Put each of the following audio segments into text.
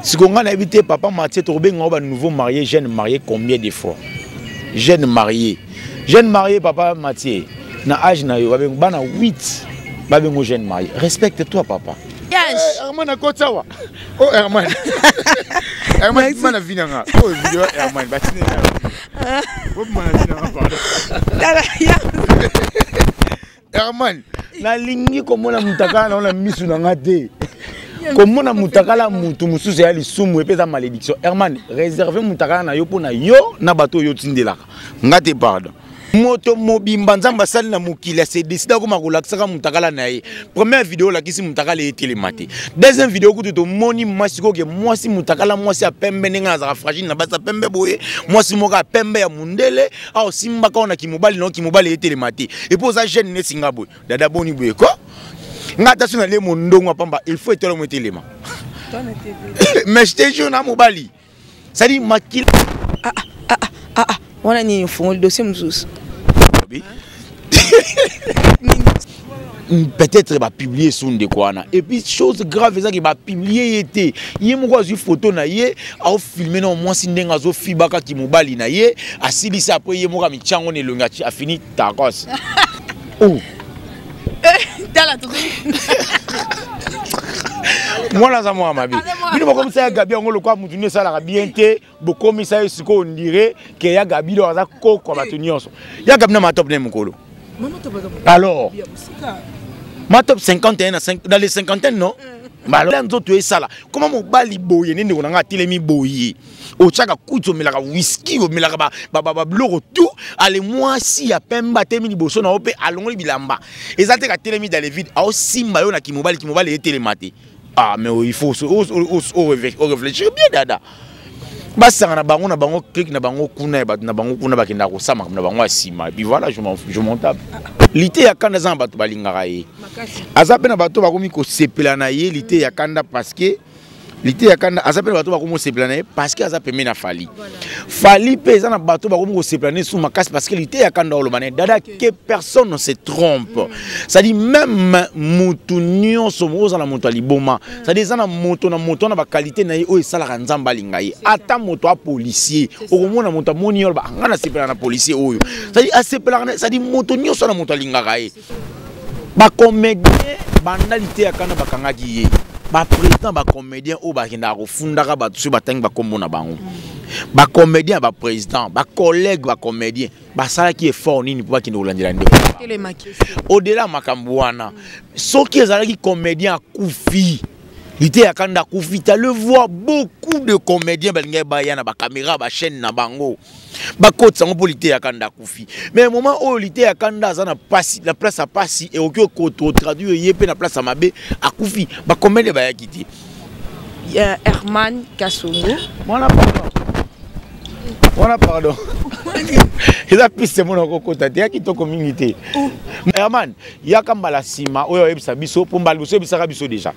Sikoyo ngai nayebi te papa Mathieu, tokobenga ngo ba nouveau marié, jeune marié combien de fois? Jeune marié, jeune marié, papa Mathieu, na âge na yo babengo bana 8, babengo jeune marié. Respecte toi, papa. Yes. Eh, Herman akoti awa. Oh Herman, Herman bima na vie na nga. Oh video Herman batine na bobima na vie na nga, pardon. Tala ya. Herman, nalingi komona mutakala na na misu na nga te. Komona mutakala mutu mosusu ya lisumu epe eza malédiction. Herman, réserve mutakala na yo mpo na yo na bato oyo otindelaka nga te, pardon. Moto mobimba Nzambe asali na mokili ase décide akoma kolakisaka mutakala na ye. Première video olakisi mutakala etelema te. Deuxième video kutu tomoni mwasi koke mwasi mutakala, mwasi ya pembe ndenge azalaka fragile na basi ya pembe boye, mwasi moko ya pembe ya mundele awa osimbaka wana kimobali na kimobali etelema te. Et puis oza jeune neti nga boye, dada boni boye ko nga ata so nalie mondongo ya pamba, il faut etolo mo etelema. Mais je te jure, na mobali sadi makila. Ah, ah, ah, ah, ah. Wana nini? Ofongoli dossier mosusu? Peut-être bapublie su ndeko wana. Et puis chose grave ezaki bapublie ye te, ye moko azwi photo na ye, aofilme na mwasi ndenge azofibaka kimobali na ye, asilisi, après ye moko amitia yango na elongi, afini tacos. Oh. Tala. Mwana aza mwana mabe. Bino bokomisa ya Gabi yango lokwa mutu nde esalaka bien te. Bokomisa ye sikoyo ondire ke ya Gabi do aza kokwa bato nyonso. Ya Gabi na Matop ne mokolo, alors Matop 51 na 5 dans les cinquantaines, non? Balola nzoto esala koma mobali boye nde ndeko na nga atelemi boye, otiaka kuti, omelaka whisky, omelaka babiloko tout. Ale mwasi ya pembe atelemi liboso na yo mpe alongoli bilamba, eza te katelemi dans le vide, aosimba yo na kimobali, kimobali etelema te. Ah mais il faut réfléchir bien, dada. Basanga na bango na bango clique na bango kuna ya bato na bango kuna, bakendaka kosala makambo na bango ya nsima. Et puis voilà, je m'en tape. Lite ya kanda eza na bato balingaka ye, aza mpe na bato bakomi kosepela na ye. Lite ya kanda, parce que lite ya kanda aza mpe na bato bakomi kosepela na ye parce que aza pembeni na Fali. Fali mpe eza na bato bakomi kosepela na ye su makasi parce que lite ya kanda oloba na ye. Dada, que personne ne se trompe, c'est-à-dire même mutu nyonso ozala moto ya liboma, c'est-à-dire eza na moto na moto na baqualité na ye oyo esalaka Nzambe alinga ye. Ata moto a policier, okomona moto amoni yo, aloba nga nasepelaka na policier oyo, c'est-à-dire asepelaka, c'est-à-dire moto nyonso na moto alingaka ye. Bacomédien banda liteya kanda bakangaki ye, baprésident bacomédien oyo bakendaka kofundaka bato soki batangi bakombo na bango, bacomédien ya baprésident, bacollègue bacomédien basalaki effort nini mpo bakende kolandela ndeko? Au-delà makambo wana, soki ezalaki comédien akufi, liteya kanda akufi, t'allais voir beaucoup de comédiens balingaki baya na bacaméra, bachaîne na bango, bakotisa yango mpo liteya kanda akufi. Mais moment oyo liteya kanda aza na pasi, na place ya pasi, ekoki kotraduire ye mpe na place ya mabe. Akufi, bacomédien bayaki te. Herman Kasongo. Mwana pardon, wana pardon, eza piste mona kokota te ya kitoko mingi te. Herman, yaka mbala nsima oyo oyebisa biso, mpo mbala liboso oyebisaka biso déjà.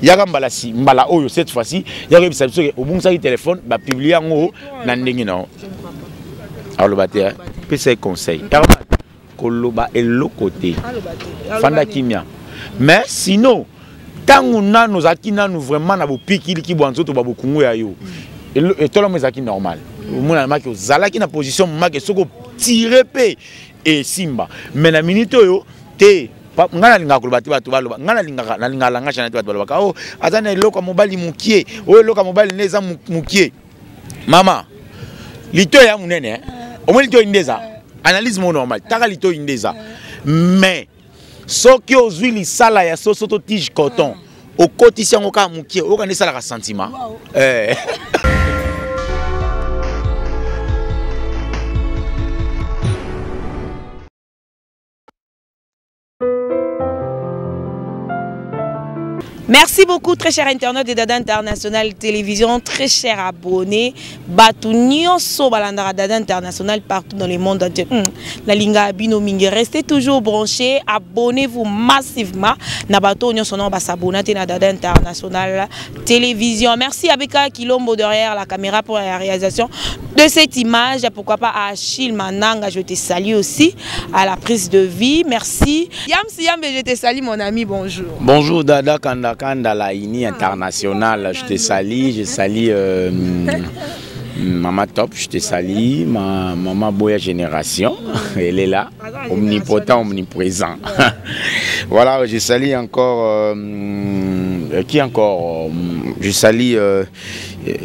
Yaka mbala si mbala oyo, cette fois-ci yaka oyebisa biso ke obungisaki telefone, bapublie yango na ndenge na yo. Aloba te, pesa ye conseil. Herman, koloba eloko te, fanda kimia. Mais sinon ntango nanu ozalaki nanu vraiment na bopikiliki bwa nzoto bwa bokungu ya yo, etolomo ezalaki normal, omona maki ozalaki na position make soki otire mpe esimba. Mais na minute oyo te, ngai nalingaka koloba te, bato baloba. Ngai nalingaka, nalingaka langage na te. Bato balobaka o aza na eloko ya mobali mokie, oyo eloko ya mobali nde eza mokie. Mama, litoyi ya monene, omoni litoyi nde eza analyse mo normal. Taka litoyi nde eza, mais soki ozwi lisala ya soso to tige coton, okotisi yango kaka mokie, oyoka nde esalaka sentiment. Eh. Merci beaucoup, très cher internaute de Dada International Télévision, très cher abonné. Batu nyonso balandaka Dada International partout dans le monde entier. La linga bino mingi, restez toujours branchés, abonnez-vous massivement. Na bato nyonso no ba s'abonner na Dada International Télévision. Merci à Beka Kilombo derrière la caméra pour la réalisation. de cette image. Pourquoi pas à Achille Mananga, je te salue aussi, à la prise de vie. Merci. Yam Siyambe, je te salue mon ami, bonjour. Bonjour Dada Kanda Kanda, la INI internationale, je te salue, je salue Maman Top, je te salue, ma maman Boya Génération, elle est là, omnipotent, omniprésent. Voilà, je salue encore, qui encore? Je salue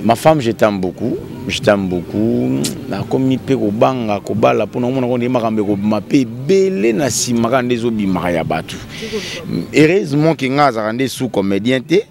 ma femme, je t'aime beaucoup, je t'aime beaucoup. Nakomi mpe kobanga kobala mpona omona ko nde makambo ekobima mpe ebele na nsima kaka nde ezobimaka ya bato. Heureusement ke nga azalaka nde sous comédien te.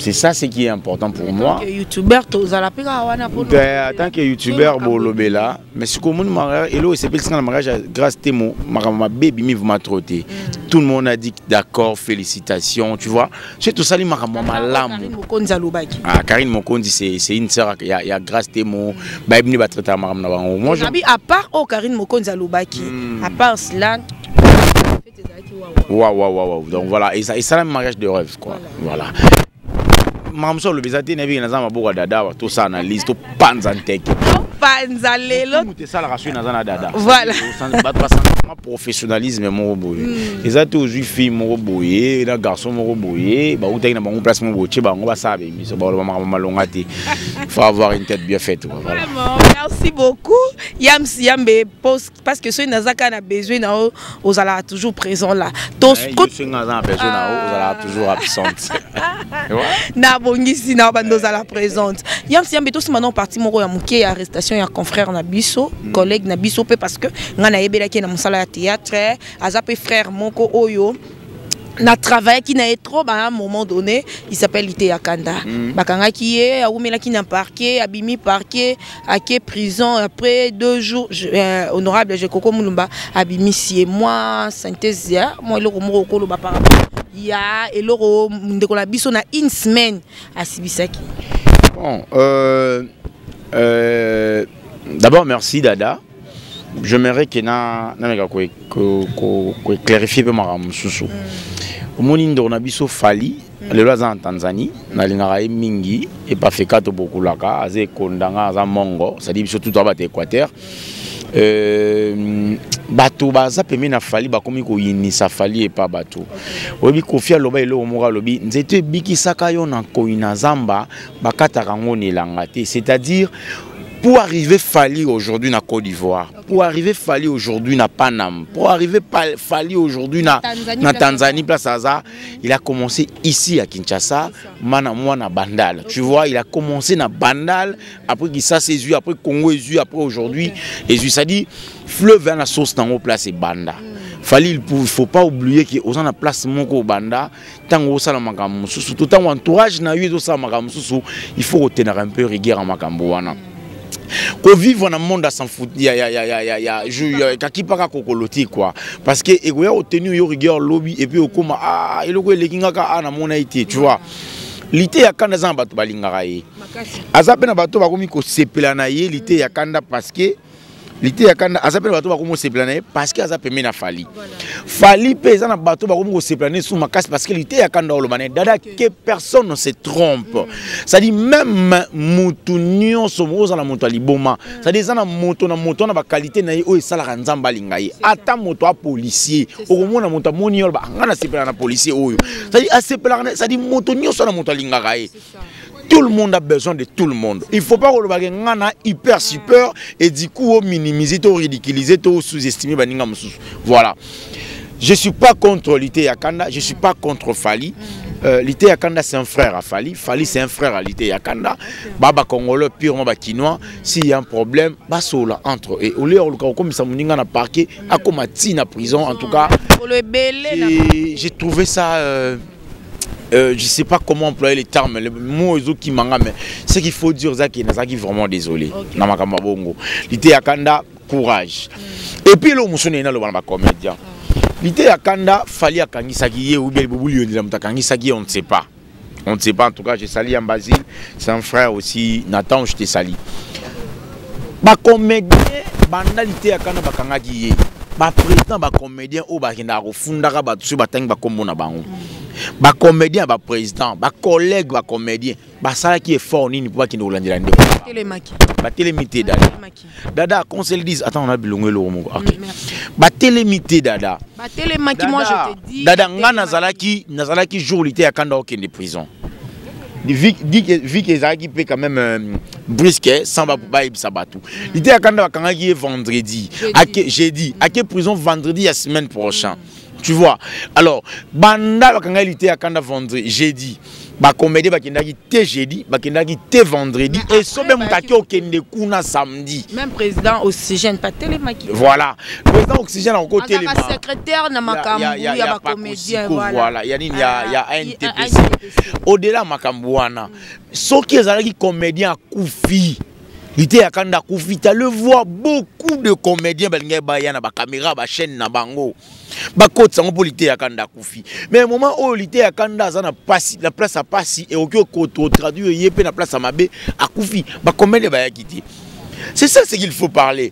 C'est ça ce qui est important pour moi. En tant que youtubeur, tozala mpe kaka wana. En tant que youtubeur, bolobela, mais sikoyo omoni mariage eloko esepelisanga na mariage ya Grâce Temo, makambo mabe ebimi vraiment trop te. Tout le monde a dit d'accord, félicitations, tu vois. Soki tosali makambo ya malamu. Karine Mokonzi alobaki. Ah, Karine Mokonzi, c'est une sœur ya Grâce Temo, bayebi nde batraitaka makambo na bango. Moi, Nabi, à part oyo Karine Mokonzi alobaki, à part cela. Waouh, waouh, donc voilà, et ça, et ça, un mariage de rêve, quoi. Voilà, makambo mosusu alobi eza te. Nayebi naza maboko ya Dada awa, tosala analyse, topanza nteke. Panza lelo. Moto esalaka soki naza na Dada. Voilà. Bato basentiment professionnalisme moko boye eza te. Ozwi fille moko boye na garçon moko boye, bautaki na bango place moko boye, tie bango basala baémission, baloba makambo malonga te. Faut avoir une tête bien faite, quoi. Voilà. Vraiment, merci beaucoup Yams Yambe, parce que soki naza kaka na besoin na yo, ozalaka toujours présent là. Soki naza na besoin na yo, ozalaka toujours absente. Nabongisi na bando ozala présente. Yams Yambe, tosima na parti moko ya moke ya arrestation ya confrère na biso, collègue na biso mpe, parce que ngai nayebelaki ye na mosala ya théâtre. Aza mpe frère moko oyo na travaillaki na ye trop à un moment donné. Il s'appelle Liteya Kanda. Bakangaki ye, awumelaki na parquet, abimi parquet, ake prison. Après 2 jours, honorable Jekoko Mulumba abimisi ye. Mwa synthèse ya mwa eloko moko okoloba par rapport ya eloko ndeko na biso na une semaine asibisaki? Bon, d'abord merci Dada. J'aimerais que na nameka ko ko ko clarifier pe makambo mosusu. Omoni ndeko na biso Fally, lelo aza na Tanzanie, nalingaka ye mingi, epafeka tobokulaka, aza ekondanga, aza mongo, c'est-à-dire biso tout bato Équateur. Bato baza pembeni na Fally bakomi koyinisa Fally epa bato. Oyebi Kofi aloba eloko moko, alobi nzete ebikisaka yo na nkoi na zamba, bakataka yango na elanga te. C'est-à-dire, pour arriver Fally aujourd'hui na Côte d'Ivoire, pour arriver Fally aujourd'hui na Paname, pour arriver Fally aujourd'hui Tanzanie, na place Tanzanie, place aza, il a commencé ici à Kinshasa, mana moi na Bandal. Tu vois, il a commencé na Bandal, après Kinshasa ezui, après Congo ezui, après aujourd'hui ezui. Ça dit fleuve na source nango place ebanda. Fally, il faut pas oublier que oza na place moko banda, ntango osala makambo mosusu to ntango entourage na yo ezosala makambo mosusu, il faut kotenaka un peu rigueur ya makambo wana. Kovivre na monde s'en fout ya kaki paka kokolo te, quoi, parce que ekoya kotenir yo rigueur lobi et puis okoma ah eloko eleki ngaka ah namona ye te. Tu vois, Liteya Kanda aza na bato balingaka ye, aza mpe na bato bakomi kosepela na ye. Liteya Kanda, parce que Liteya Kanda aza mpe na bato bakomi kosepela na ye parce que aza pembeni na Fally. Fally mpe eza na bato bakomi kosepela na ye su makasi parce que Liteya Kanda oloba na ye. Dada, que personne ne se trompe, c'est-à-dire même mutu nyonso ozala moto ya liboma, c'est-à-dire eza na moto na moto wana baqualité na ye oyo esalaka Nzambe alinga ye. Ata moto apolicier, okomona moto amoni yo, aloba nga nasepelaka na policier oyo, c'est-à-dire asepelaka. C'est-à-dire moto nyonso na moto alingaka ye. Tout le monde a besoin de tout le monde. Il faut pas koloba ke nga na hyper super et du coup minimiser to ridiculiser to sous-estimer baninga mosusu. Voilà. Je suis pas contre Liteya Kanda, je suis pas contre Fally. Liteya Kanda, c'est un frère à Fally, Fally, c'est un frère à Liteya Kanda. Baba congolais purement ba kinois, s'il y a un problème, basola entre et au lieu comme ça moninga na parquet, akoma ti na prison en tout cas. J'ai trouvé ça je sais pas comment employer les termes, le mot qui manga, mais ce qu'il faut dire, c'est qu'il est vraiment désolé. Na makambo bongo. Liteya Kanda, courage. Et puis lo musone na lo ba comédien. Liteya Kanda, Fally akangisaki ye ou bien Bubuli yondela mutu akangisaki, on ne sait pas. On ne sait pas. En tout cas, je salue Ambazil, c'est un frère aussi. Nathan, je te salue. Ba comédien, banda Liteya Kanda bakangaki ye. Ba président ba comédien oyo bakendaka kofundaka bato soki batangi bakombo na bango. Bacomédien, baprésident, bacollègue, bacomédien basalaki effort nini mpo bakende kolandela ndeko? Batelemi te, dada. Dada, qu'on se le dise. Attends, on a bilongo eloko moko. Ok, batelemi te, dada. Dada, nga nazalaki jour lite ya kanda okende prison, vu que ezalaki mpe quand même brusque, sans bayebisa bato. Lite ya kanda, bakangaki ye vendredi, ake jeudi, ake prison vendredi ya semaine prochaine, tu vois. Alors banda bakangaki lite ya kanda vendredi, jeudi, bacomédien bakendaki te jeudi, bakendaki te vendredi, et sobe moto ake okende kuna samedi. Même président Oxygène batelemaki. Voilà, président Oxygène akotelema. Secrétaire na makambo ya bacomédien. Voilà, ya nini, ya ANTPC. Au-delà makambo wana, soki ezalaki comédien akufi, lite ya kanda akufi, tu le vois, beaucoup de comédiens balingaki baya na bacaméra, bachaîne na bango, bakotisa yango mpo lite ya kanda akufi. Mais moment oyo lite ya kanda aza na pasi, na place ya pasi, ekoki kotraduire ye mpe na place ya mabe. Akufi, bacomédien bayaki te. C'est ça ce qu'il faut parler.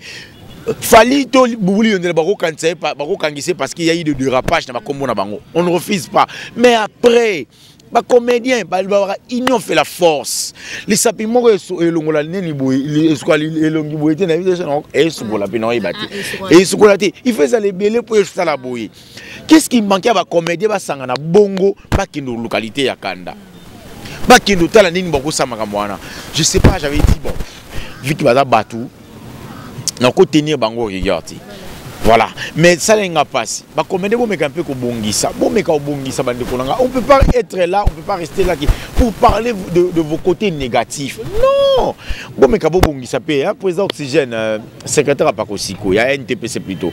Fally to bubuli yondela, bakokangisa ye, bakokangisa ye parce qu'il y a eu de dérapage na bakombo na bango. On ne refuse pas, mais après bacomédien balobaka union fait la force. Lisapi moko elongola nini boye, esukola elongi boye te. Na biso esukola mpe na oyeba te, esukola te. Il faut ezala ebele mpo esala boye. Qu'est-ce qui manquait ya bacomédien basangana bongo, bakende localité ya kanda, bakende otala nini bakosala makambo wana? Je sais pas. J'avais dit, bon, vu que baza bato, nakotenir bango rigueur te. Voilà, mais salenga mpasi, bacomédien bomeka mpe kobongisa, bomeka kobongisa, bandeko na nga. On peut pas être là, on peut pas rester là pour parler de vos côtés négatifs. Non, bomeka bobongisa mpe, hein. Président Oxygène, secrétaire apakosiko ya NTPC plutôt,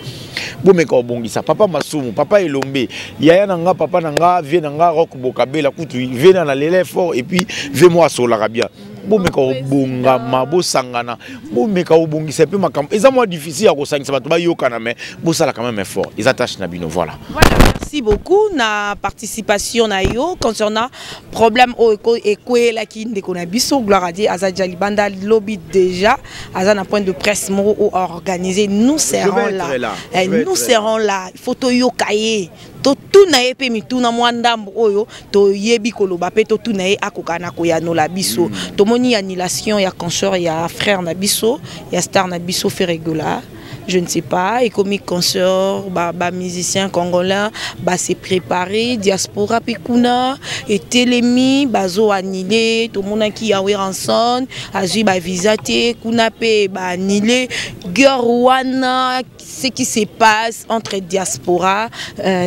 bomeka kobongisa. Papa Masumu, papa Elombe, yaya na nga, papa na nga, vie na nga Rock Bokabela, kutu vie na lela fort, et puis vie mo asolaka bien. Bomeka kobongama, bosangana, bomeka kobongisa mpe makambo. Eza mwa difficile ya kosangisa bato bayokana, mais bosala quand même effort, eza tâche na bino. Voilà. Voilà, merci beaucoup na participation na yo concernant problème oyo ekweyelaki ndeko na biso. Gloire à Dieu, aza dia libanda. Lobi déjà aza na point de presse moko organisé. Nous serons là, là. Eh, nous serons là. Il faut toyoka ye, totuna ye mpe mituna mwa ndambo oyo toyebi koloba, mpe totuna ye, akoka na koyanola biso. Tomoni annulation ya concert ya frère na biso, ya star na biso Ferre Gola. Je ne sais pas, ekomi concert, ba musicien congolais ba se préparer, diaspora mpe kuna etelemi, bazo annuler. Tomonaki ya Werrason azwi bavisa te kuna, mpe baannuler. Guerre wana, ce qui se passe entre diaspora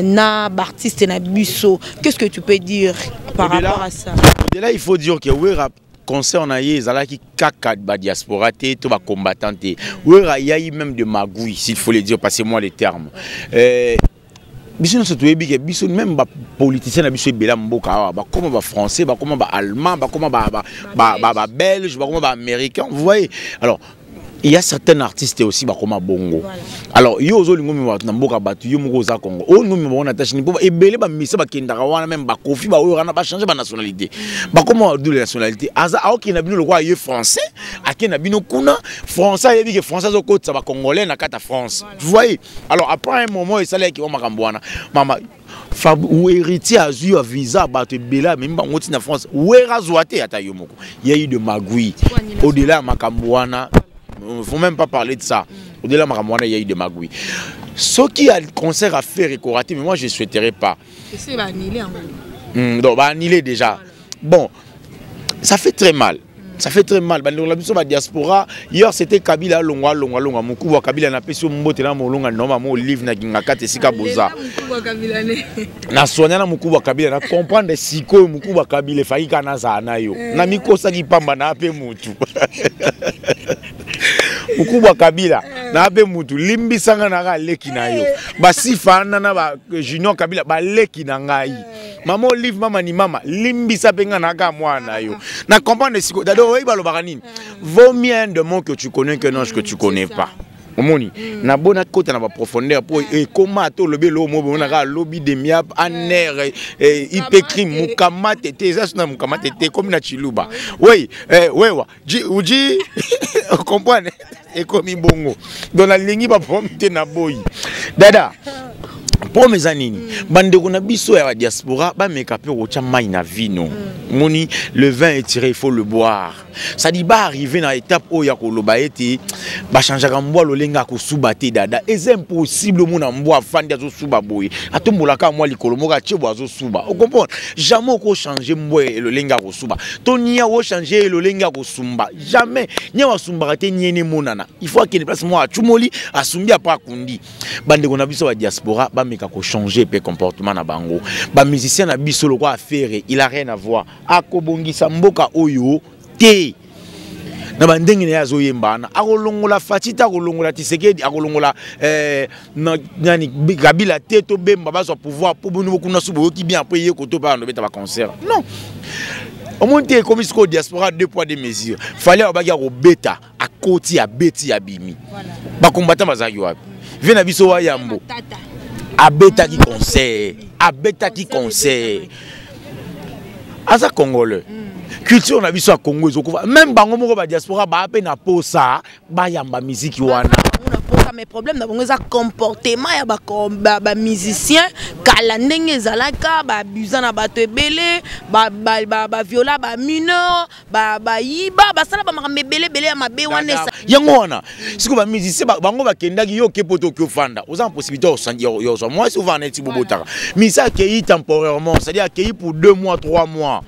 na artiste na biso, qu'est-ce que tu peux dire par rapport à ça? Au-delà, il faut dire que Wera, concert na ye ezalaki kaka badiaspora te to bacombattant te. Wera, y a eu même de magouille, s'il faut le dire, passez-moi les termes. Biso nyonso toyebi ke biso même bapoliticien na biso ebele ya mboka awa bakoma bafrançais, bakoma baallemand, bakoma babelge, bakoma baaméricain, vous voyez. Alors il y a certains artistes aussi bakoma bongo. Alors yo ozolinga omema bato na mboka, bato yo moko oza Congo, oyo omema bango na tâche mpo ebele bamisa bakendaka wana, même bakofi baoyo wana bachange banationalité, bakoma double nationalité. Aza aokende na bino lokola ye français, akende na bino kuna français, ayebi ke français azokotisa bacongolais na kati ya France, vous voyez. Alors après un moment esalaki wa makambo wana, mama Héritier azwi ya visa, bato ebele amemi bango ntina France, Wera azwa te. Ata yo moko, y a eu de magouille au-delà ya makambo wana. Faut même pas parler de ça. Au-delà makambo wana, il y a eu de magouille. Soki ya concert à faire ekorater, mais moi je souhaiterais pas. Donc baannulé déjà. Bon, ça fait très mal, ça fait très mal, bandeko na biso badiaspora. Hier c'était Kabila alongwa, alongwa, alongwa. Mokubu wa Kabila, napesi yo mbote na molonga noma mo Olive na kinga kati esika boza. Nasoigna na mokubu wa Kabila, na comprendre sikoyo mokubu wa Kabila efaki kaka nazala na yo, na mikosaki pamba na mpe mutu mokubu wa Kabila na mpe mutu. Limbisanga naka aleki na yo, basifa wana na ba Junior Kabila baleki na ngai. Mama Olive, mama ni mama, limbisa mpe nga naka mwana na yo. Na comprendre sikoyo, dado oyebi balobaka nini? Vaut mieux un démon que tu connais que un ange que tu connais pas. Omoni nabona kota na baprofondeur mpo ekoma ata olobi eloko moko bomonaka alobi demiap aner ipekri mukamate te, eza so na mukamate te, ekomi na chiluba. Oui, wewa uji comprendre, ekomi bongo. Donc nalingi baproblème te na boyi. Dada, Problème eza nini? Bandeko na biso ya diaspora bameka mpe kotya mai na vino. Moni, le vin est tiré, il faut le boire. C'est-à-dire baarrive na étape oyo ya koloba ete bachangeaka mbwa lolenge akosuba te. Dada, eza impossible omona mbwa afandi azosuba boye, atombolaka mwa likolo moko, atie boye, azosuba. Ocomprendre? Jamais okochange mbwa elolenge akosuba to nia ochange elolenge akosumba. Jamais. Nia asumbaka te, niene emonana. Il faut akende place moko, acumoli, asumbi, apa akundi. Bandeko na biso ba diaspora bameka kochanger mpe comportement na bango. Bamusicien na biso lokwa affaire, il a rien à voir. Akobongisa mboka oyo te na bandenge na ye azoyemba wana. Akolongola Fatshi te, akolongola Tshisekedi, akolongola nani, Kabila te, to Bemba bazwa pouvoir mpo bino bokuna su boyoki bien. Apres ye koto mpe andobeta baconcert. Non, omoni te, ekomi sikoyo diaspora deux poids deux mesures. Fally abaki akobeta, akoti, abeti, abimi. Bacombattant bazalaki wapi? Vie na biso wa yambo abetaki concert, abetaki concert, aza Congolais. Culture na biso ya Congo ezokufa. Même bango moko badiaspora baa mpe na posa bayamba miziki wana. Mais problème na bango eza comportement ya bamusicien. Kala ndenge ezalaka, baabusa na bato ebele, baviola bamineur, bayiba, basala bamakambo ebele ebele ya mabe wana. Yango wana sikoyo bamusicien bango bakendaki. Yo oke po toki ofanda, oza na possibilité ya ozwa mwasi, ovanda neti bobotaka. Musicien akei temporairement, c'est-à-dire akei pour 2 mois, 3 mois,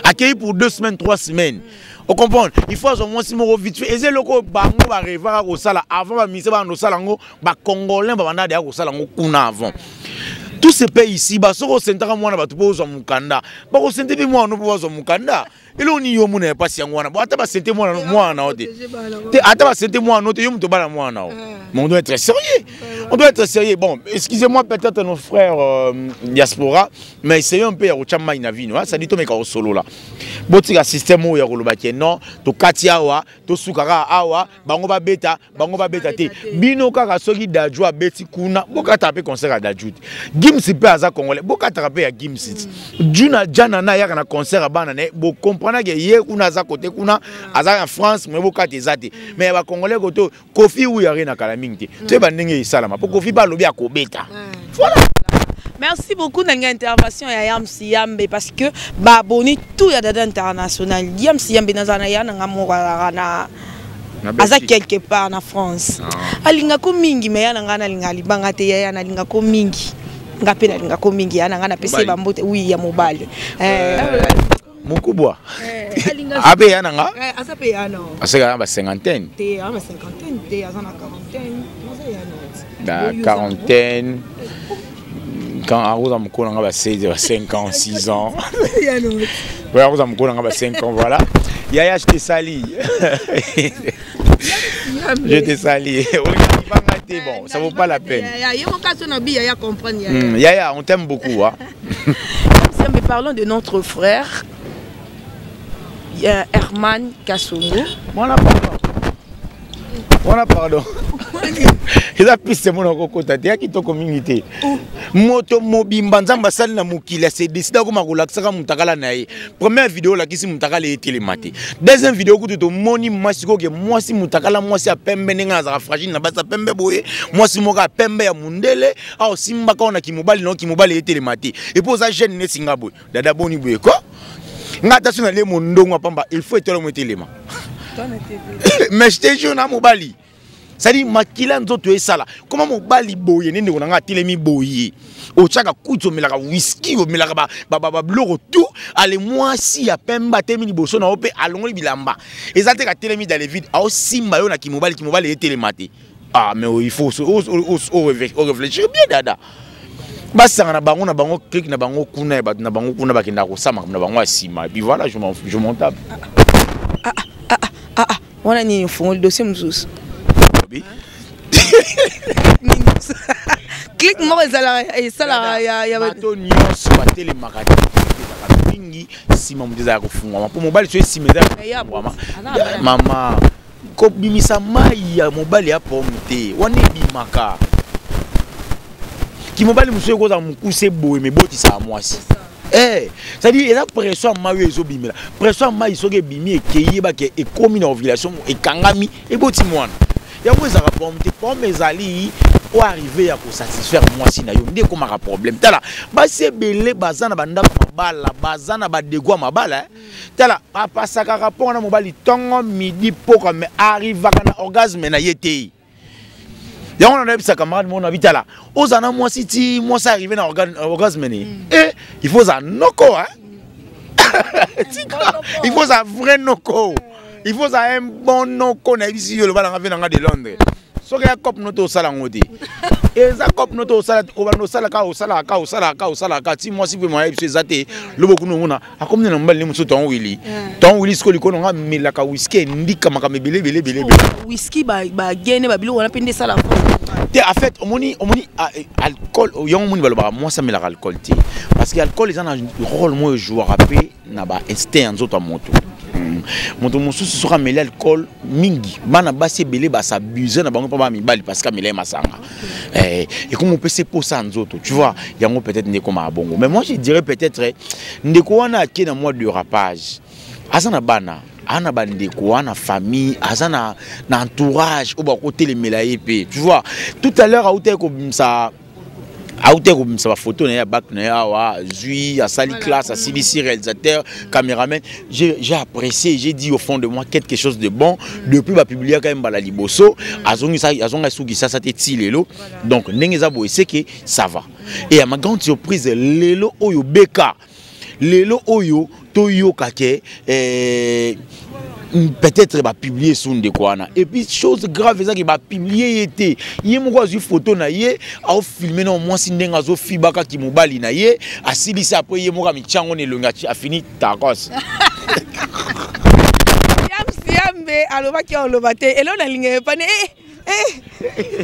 akei pour 2 semaines, 3 semaines. Ocomprendre? Il faut azwa mwasi moko vite fait. Eza eloko bango barêvaka kosala avant. Bamusicien banda kosala yango, bacongolais babanda deya kosala yango kuna avant. Tout se paye ici ba. Soki osentaka mwana bato mpo ozwa mokanda, bakosente mpe mwana mpo bazwa mokanda. Eloko nini yo omona ya mpasi yango wana? Bo ata basente mwana, mwana na yo te te, ata basente mwana no te, yo moto obala mwana o. Mais on doit être sérieux, on doit être sérieux. Bon, excusez-moi peut-être nos frères diaspora, mais essayons un peu ya kotya mai na vino. C'est-à-dire tomeka kosolola, botika système oyo ya koloba ke non, tokati awa, tosukaka awa, bango babeta, bango babeta te. Bino kaka soki Dadju abeti kuna, bokataka mpe concert ya Dadju te. Gims mpe aza Congolais, bokataka mpe ya Gims te. Juna Jana na ayaka na concert ya bana na ye, bocomprendake ye kuna aza kote kuna, aza na France, me bokata eza te. Mais ya bacongolais kote, Koffi oyo are na kala mingi te, toyeba ndenge esalama mpo Koffi mpe alobi akobeta. Voilà. Merci beaucoup na intervention ya Yams Yambe, parce que baabonné tout ya Dada International. Yams Yambe nazala na ya nanga moko azalaka na aza quelque part na France. Ah. Alingako mingi, me ya na ngai nalinga libanga te. Yaya nalingako mingi, nga mpe nalingako mingi. Ya na ngai napesi ye bambote. Oui, ya mobali. Mokubwa ape ya na nga aseka na ba cinquantaine. Na quarantaine, quand akoza mokolo na nga ba 16, ba 5 ans, 6 ans. Ouais, akoza mokolo na nga ba 5 ans. Voilà, yaya, je te sali, je te salue. Olingaka te, bon, ça vaut pas la peine. Yaya, on t'aime beaucoup, hein. Mais parlons de notre frère Herman Kassongo. Voilà, pardon. Voilà, pardon. Eza piste mona kokota te, ya kitoko mingi te. Moto mobimba Nzambe asali na mokili ase décide akoma kolakisaka motakala na ye. Première vidéo olakisi motakala, etelema te. Deuxième vidéo kutu tomoni mwasi koke, mwasi motakala, mwasi ya pembe, ndenge azalaka fragile na basi ya pembe boye, mwasi moko ya pembe ya mondele awa, osimbaka wana kimobali na kimobali, etelema te. Et puis oza jeune neti nga boye, dada, boni boye ko? Nga ata so nalie mondongo ya pamba, il faut etolo mo etelema. Mais je te jure, na mobali, c'est-à-dire makila nzoto esala koma mobali boye nde ndeko na nga atelemi boye, otiaka kuti, omelaka whisky, omelaka babiloko tout. Ale, mwasi ya pembe atelemi liboso na yo mpe alongoli bilamba, eza te katelemi dans le vide, aosimba yo na kimobali, kimobali etelema te. Ah, mais il faut réfléchir bien, dada. Basanga na bango, na bango clique na bango kuna ya bato na bango kuna, bakendaka kosala makambo na bango ya nsima, et puis voilà, je m'en tape. Ah, ah, ah, ah, wana nini? Ofungoli dossier mosusu? Clique moko ezalaka, esalaka ya Bato nyonso batelemaka te, ezalaka mingi nsima moto ezalaka kofungwama mpo mobali so esima eza kofungwama. Mama, kobimisa mai ya mobali ya pomme te wana ebimaka. Kimobali mosusu ekozala mokuse boye, mebotisaka mwasi. C'est-à-dire eza pression ya mai oyo ezobimela. Pression ya mai soki ebimi, ekei, yebake ekomi na ovulation, ekangami, eboti mwana. Yango ezalaka problème te. Problème ezali oarrive ya kosatisfaire mwasi na yo nde ekomaka problème. Tala, basi ebele baza na bandako ya mabala, baza na badego ya mabala, eh. Tala, apasaka rapport na mobali ntongo, midi, pokwa, mais arrivaka na orgasme na ye te. Yango na nayebisa camarade moko na bitala, oza na mwasi ti mwasi arrive na orgasme ne, eh, il faut ozala noko, hein? Tika, il faut ozala vrai noko, il faut ozala un bon noko. Nayebisi yo, loba nanga ve nanga de Londres, soki ya cope no te, osala yango te. Eza cope no te, osala obanda osalaka, osalaka, osalaka, osalaka ti mwasi mpe moya biso eza te. Lobo kuna omona akomi na mobali ne mosusu. Ton wili, ton wili, sikoyo likolo nanga amelaka whisky, endika makambo ebele ebele ebele ebele. Whisky, bagene, babiloko wana mpe nde esala. Te, en fait, omoni alcool yango, omoni balobaka mwasi amelaka alcool te, parce que alcool eza na rôle moko ejouaka mpe na bainstinct ya nzoto ya moto. Moto mosusu soki ameli alcool mingi, bana basi ebele basabuse na bango mpo bana mibali, parce que ameli ye masanga, ekomi opesa eposa ya nzoto, tu vois. Yango peut-être nde ekomaka bongo. Mais moi, je dirais peut-être ndeko wana ake na mwa dérapage. Aza na bana, aza na bandeko, aza na famille, aza na entourage oyo bakotelemela ye mpe, tu vois. Tout à l'heure autaki kobimisa bafoto na ye ya bac na ye awa, azwi, asali classe, asilisi réalisateur, caméraman. J'ai apprécié, j'ai dit au fond de moi quelque chose de bon. Depuis bapubliaka ye mbala liboso, azonga esukisasa te ti lelo. Donc ndenge eza boye, c'est que ça va. Et à ma grande surprise, lelo oyo beka, lelo oyo toyoka ke peut-être bapublie su ndeko wana. Et puis, chose grave ezaki, bapublie ye te, ye moko azwi photo na ye, aofilme na mwasi ndenge azofibakaki mobali na ye, asilisi, après ye moko amitia yango na elongi, afini tacos. Yambe alobaki, aloba te elo nalinga epane,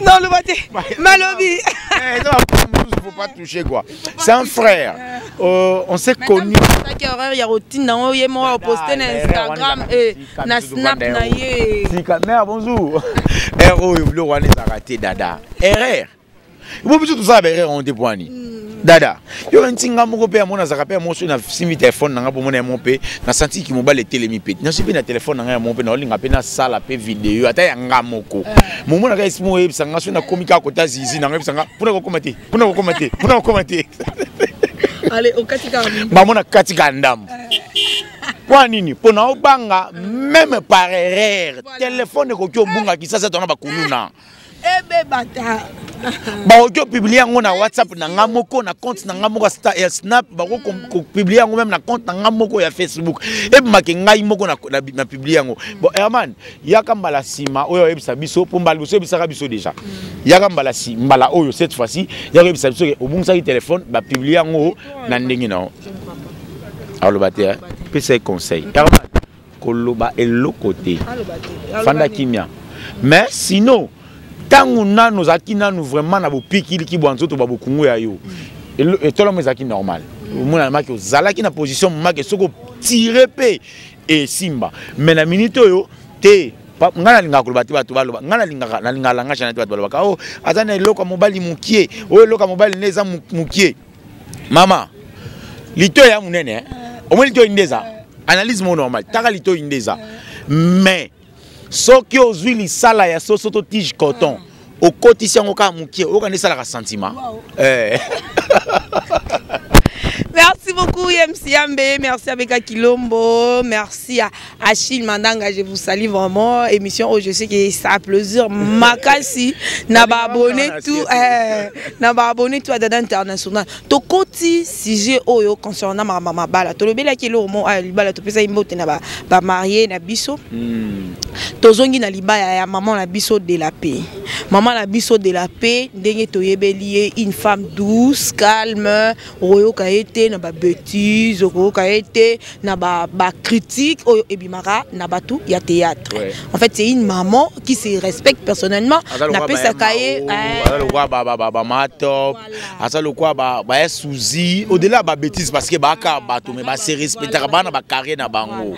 non, aloba te, malobi. Faut pas toucher, quoi. C'est un frère, on s'est connu. Taki erreur ya kotinda yango, ye moko aposte na Instagram, na Snap na ye. Sika mère, bonjour. Erreur oyo, biloko wana ezalaka te, dada. Erreur bo biso tosala baerreur yango te. Poani dada, yo nti nga moko mpe yamona azalaka mpe ya moso na simbi telefone na nga mpo mona ya mo mpe nasantiki mobali etelemi mpe nasi mpe na telefone na ngai ya mo mpe naolinga mpe nasala mpe video ata ya nga moko. Momonaka esi mo oyebisa nga soki nakomi kaka kota zizi na nga, oyebisa nga mpona kokoma te, mpona kokoma te, mpona kokoma te. Bamona kati ka ndambo. Mpo nini? Mpo na obanga même par erreur telefone ekoki obunga kisasa tona bakuluna. Ebebata. Bakoki opublie yango na WhatsApp na nga moko, na compte na nga moko ya Snap, bakoki kopublie yango même na compte na nga moko ya Facebook, ebimaki ngai moko na publie yango. Bon, Herman, yaka mbala nsima oyo oyebisa biso, mpo mbala liboso oyebisaka biso déjà. Yaka mbala si mbala oyo, cette fois-ci, yaka oyebisa biso ke obungisaki telefone, bapublie yango na ndenge na yo. Aloba te, pesa ye conseil. Herman, koloba eloko te, fanda kimia. Mais sinon, ntango nanu ozalaki nanu vraiment na bopikiliki bwa nzoto bwa bokungu ya yo, etolomo ezalaki normal, omona maki ozalaki na position maki soki otire mpe esimba. Mais na minute oyo te, ngai nalingaka koloba te, bato baloba. Ngai nalingaka, nalingaka langage na te. Bato balobaka o aza na eloko ya mobali mokie, oyo eloko ya mobali nde eza mokie. Mama, litoi ya monene, omoni litoi nde eza analyse mo normal. Taka litoi nde eza, mais soki ozwi lisala ya soso to tige coton, okotisi yango kaka mokie, oyoka nde esalaka sentiment. Merci beaucoup, MC Yambe. Merci à Kilombo. Merci à Achille Mandanga. Je vous salue vraiment. Émission où je sais que ça a plaisir. Makasi. Na ba abonné tout. Na ba abonné tout à Dada International. To koti sujet oyo concernant ma mama bala. To lobela ki lo mo libala to pesa imbote na ba ba marié na biso. Tozongi na libaya ya maman na biso de la paix. Maman na biso de la paix, ndenge toyebeli ye, une femme douce, calme, okoyoka ye te na babêtise, okoyoka ye te na bacritique oyo ebimaka na bato ya théâtre. En fait, c'est une maman qui se respecte personnellement. Napesaka ye Aza lokwa bamatop, aza lokwa baya suzi au-delà babêtise, parce que baaka bato, mais base respectaka bana bacarrière na bango.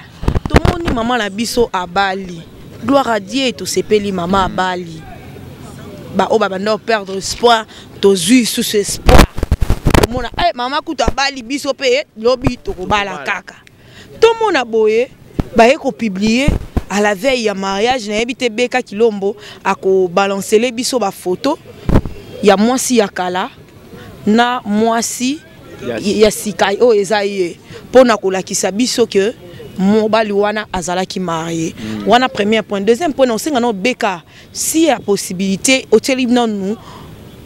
Tomoni mama na biso abali, gloire à Dieu, tosepeli. Mama abali, baoyo babanda perdre espoir, tozwi lisusu espoir komona mama kutu abali, biso mpe lobi tokobala kaka. Tomona boye baye kopublie. À la veille ya mariage, nayebi te, Beka Kilombo akobalancele biso bafoto ya mwasi ya kala na mwasi ya sika oyo eza ye, mpona kolakisa biso ke mobali wana azalaki marié. Wana premier point. Deuxième point, osenga na obeka si ya possibilité otieli nanu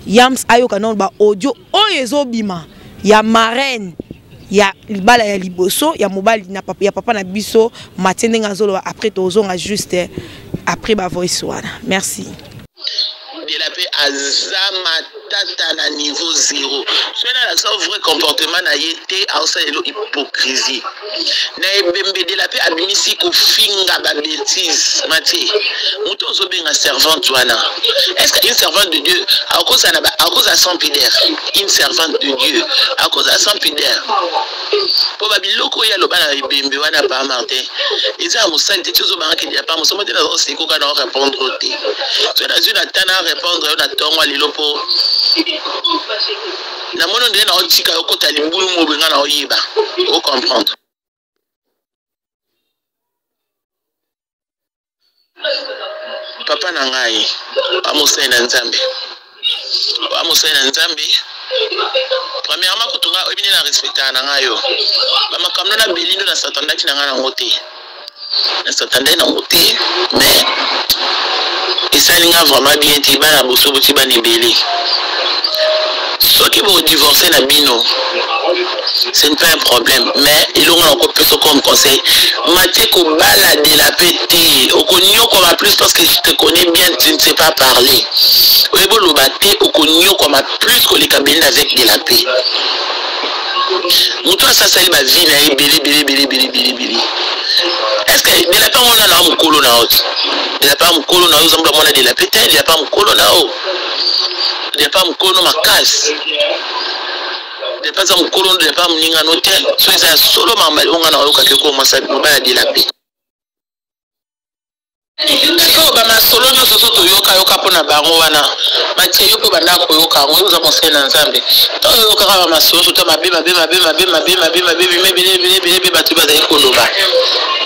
Yams ayoka nanu baaudio oyo ezobima ya marraine ya libala ya liboso ya mobali na papa, ya papa na biso Matie, ndenge azoloba. Après tozonga juste après bavoice wana. Merci. De la paix aza matata na niveau zéro. Soki nalakisa vrai comportement na ye te, aosala elo hypocrisie na ebembe. De la paix abimisi kofinga babêtises. Matie, moto ozobenga servante wana, est ce que une servante de Dieu akozala sans pudeur? Une servante de Dieu akozala sans pudeur? Mpo babiloko oyo aloba na ebembe wana, pa Martin, eza ya mosali te. Ti ozobangaki ya pa mosomo te, nazosikoka na orépondre te. So nazwi na ta na répondre yo na ntongo lelo, mpo namoni ndenge naotika yo kota libulu mo boye, nga na oyeba ocomprendre. Papa na ngai amosali na Nzambe, amosali na Nzambe. Premièrement, kutu ngai oyebi nde na respectaka na ngai yo. Bamakambo na Belindo, na satandaki na ngai nango te, na satandaki nango te, mais esali nga vraiment bien te. Bana boso boti bana ebele, soki bodivorce na bino, ce n'est pas un problème. Mais elongo na kopesa comme conseil, Matie, kobala de la paix te, okonyokoma plus, parce que je te connais bien, tu ne sais pas parler, oyebi oloba te, okonyokoma plus koleka Belinda avec de la paix. Moto asasali bavie na ye ebele ebele ebele ebele ebele ebele. Est ce que de la paix mona na mokolo na yo te? De la paix mokolo na yo, ozambola mwana de la paix te. De la paix mokolo na yo, de la paix mokolo makasi, de la paix aza mokolo, de la paix moningano te. So eza ya solo, makambo onga na oyokaki ko mwasa mobali ya de la paix. Sikoyo bamasolo nyonso so toyokayoka mpo na bango wana, Matie, yo mpe bandaka koyoka yango. Oza mosali na Nzambe, to oyokaka bamasolo nyonso to mabe mabe mabe mabe mabe mabe mabe bima ebele ebele ebele ebele bato bazali koloba.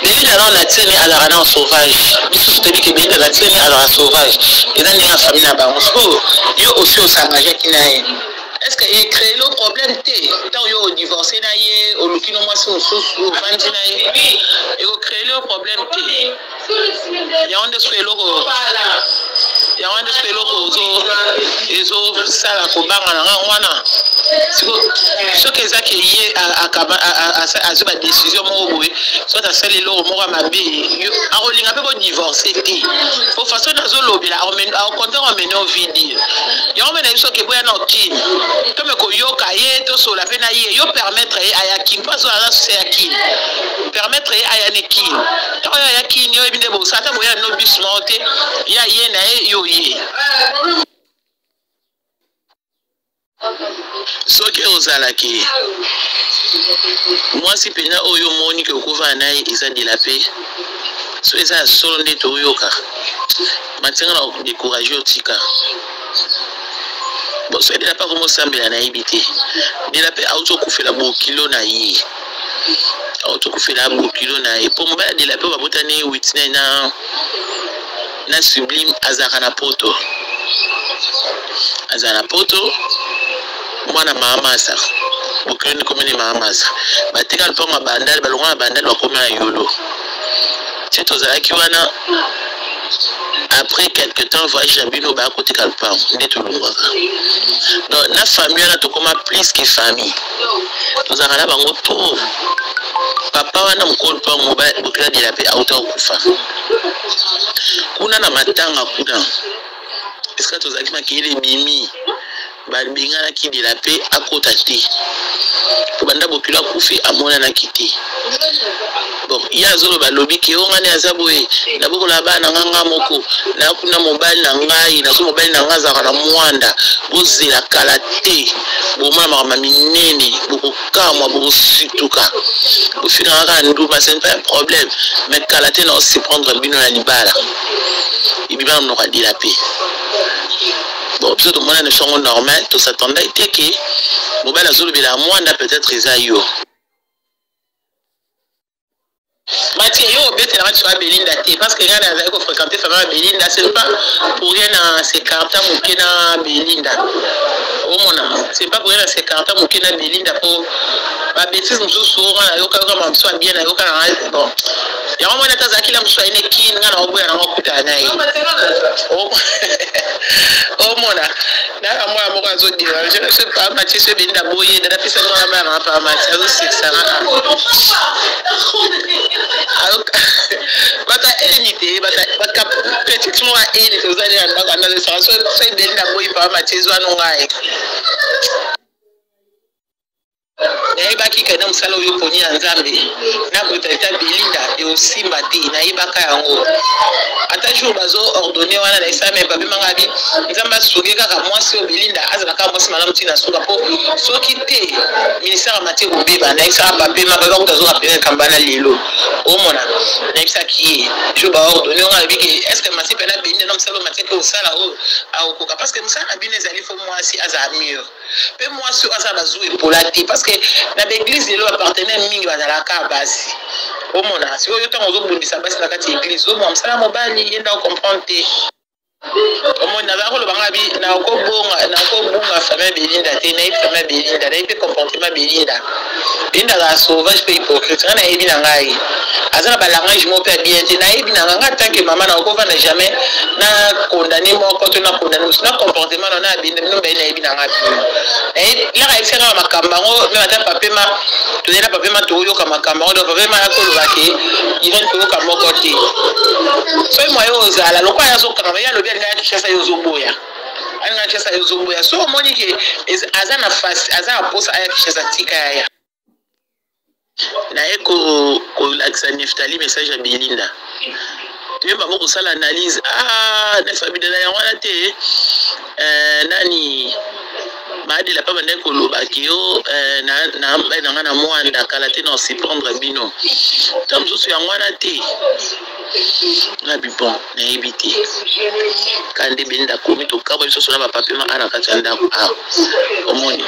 Belinda nao na tieni azalaka nao sauvage. Bisusu toyebi ke Belinda na tieni azalaka sauvage, eza ndenge ya famille na bango. Sikoyo yo osi os'engageaki na ye, est ce que ecréer le problème te ntango yo odivorce na ye, oluki no mwasi mosusu, ovandi na ye, ekocréer le problème te? Yango nde soki eloko, yango nde soki eloko ezosala kobanga na ngango wana. Soki ezaki ye azwi badécision moko boye, soki asali eloko moko ya mabe, akolinga mpe bodivorce te, po façon azolobela akokonte komene ovidi yango. Mpe na biso ke boya na okini, tome koyoka ye, tosola mpe na ye. Yo permettre ye aya kini, mpo azola aza suse ya kini, permettre ye aya ne kini. Ntango oyo aya kini, oyebi nde bosala ata boya no bus moko te, ya ye na ye, yo ye. Soki ozalaki mwasi mpenza oyo omoni ke okovanda na ye, eza de la paix. So eza ya solo nde toyoka, matinga na décourage, otika. Bon, soki de la paix akomosambela, nayebi te. De la paix auti okufela bokilo na ye, auti okufela bokilo na ye, mpo mobali de la paix babotani Witney na Sublime, azalaka na Poto, azala na Poto. Mwana Maamasa, bokilo ni komini Maamasa, batika lupango ya Bandali, balongwa na Bandali, bakomi na Yolo. Ti tozalaki wana, après quelque temps, voyage na bino, baya kotika lupango nde tolongwaka. Donc na famille wana tokóma plus que famille, tozalaka na bango trop. Papa wana mokolo lupango, bokila de la paix auta kokufa kuna na matanga kuna, esika tozalaki, makeyele ebimi, babenganaki de la paix akota te, po banda bokilo akufi amonanaki te. Bon, ye azoloba, alobi ke o ngani aza boye, nabokola bana nga nga moko, nakuna mobali na ngai, nazo mobali na ngai azalaka na mwanda. Bozela kala te, bomona makambo minene, bokokamwa, bokosituka, bofinaka kaka ndumba, ce n'est pas un problème. Mais kala te na osurprendre bino na libala ebima na monoko ya de la paix. Bon, biso tomona na songo normal, tos'attendait te ke mobali azolobela mwanda, peut-être eza yo. Mathieu, yo obetelaka biso ya Belinda te parce que ngai nazali ko fréquenter famille ya Belinda, c'est pas pour rien na s'écarta moke na Belinda. Omona, c'est pas pour rien na s'écarta moke na Belinda po ba bêtises mosusu oyo ngai nayoka yoka ma mosusu ya bien nayoka na ngai bon. Yango mwana ata azalaki na mosusu ayine kin ngai naoboya nango okutana na ye. Omona, naka mwana moko azo déranger je sais pas Mathieu so Belinda boye dada pesa mwana bana na pa Mathieu azosekisa nga bata eni te bata petite moko ya eni te ozali na ndako anazosaka so Belinda boyi pa Mathieu ezwa no ngai. Nayebaki ke na mosala oyo oponi ya Nzambe na brutalite ya Belinda ekosimba te, nayebaka yango. Ata jour bazo ordonner wana nayebisaka meme papi manga abi Nzambe asunge kaka mwasi oyo Belinda azala kaka mwasi malamu ti na suka po soki te ministère ya Mathieu ekobeba. Nayebisaka papi manga papi kutu azo rappeler likambo wana lelo. Omona nayebisaki ye jour ba ordonner nga alobi ke est ce que Mathieu pena Belinda na mosala oyo Mathieu ake kosala oyo akokoka parce que mosala na bino ezali faut mwasi azala mure. Pe mwasi oyo aza na zuwa epola te parce que na ba eglise lelo ba partenaire mingi bazalaka kaka basi omona sikoyo yo ntango ozobundisa basi na kati ya eglise ozoboma mosala mobali ye nde acomprendre te omoni nazala koloba nga bi nakobonga nakobunga famille Belinda te nayebi famille Belinda nayebi mpe comportement Belinda. Belinda azala sauvage mpe hypocrite nga nayebi na ngai aza na ba langage moko mpe ya bien te nayebi na ngai nga tant que mama nakokovanda jamais na condamne moko to na condamne mosusu na comportement na na Belinda bino mibale nayebi na ngai bino laka yebisa nga makambo yango meme ata papema tozali na papema toyoka makambo yango donc papema ya koloba ke Irène toyoka moko te soki moye ozala lokola ye azokangama ye alobi alinga ya Kinshasa yo ozoboya alinga Kinshasa yo ozoboya so omoni ke aza na face aza na posa aya Kinshasa tika yaya naye kolakisa Neftali message ya Belinda toye bango kosala analyse ah nefabidala yango wana te nani maadela mpe bandaki koloba ke yo na mbai na ngai na mwanda kala te na osurprendre bino ta mosusu yango wana te na bibon nayebi te kande Belinda akomi tokabwa biso na bapapier ma na kati ya ndako awa omoni